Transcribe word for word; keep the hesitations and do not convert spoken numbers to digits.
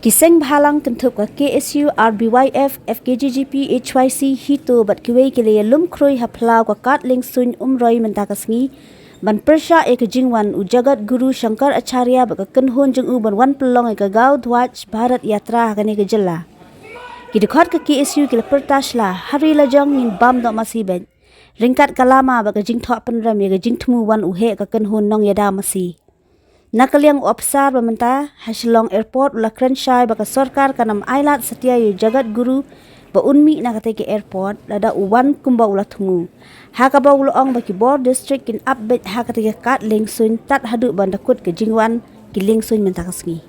Ki seng bhalang kynthup ka K S U, R B Y F, F K J G P, H Y C, HITO bad kiwei ki la ïalum khrui ha phyllaw ka kad liengsuiñ Umroi mynta ka sngi ban pyrshah ïa ka jingwan u Jagat Guru Shankar Acharya bad ka kynhun jong u ban wan pynlong ïa ka Gau Dhwaj Bharat Yatra ha kane ka jylla. Ki dkhot ka K S U ki la pyrta sla, ha ri la jong ngin bam doh masi beit ryngkat ka lama bad ka jingthoh pynrem ïa ka jingthmu wan u heh ka kynhun nongïada masi. Na ka liang u ophisar ba mynta ha Shillong Airport u la kren shai ba ka sorkar kan ym ailad satia ïa u Jagat Guru ba un mih na katei ka airport lada u wan kumba u la thmu, ha kaba u la ong ba ki bor district kin ap beit ha katei ka kad liengsuiñ tad haduh ban da kut ka jingwan ki liengsuiñ mynta ka sngi.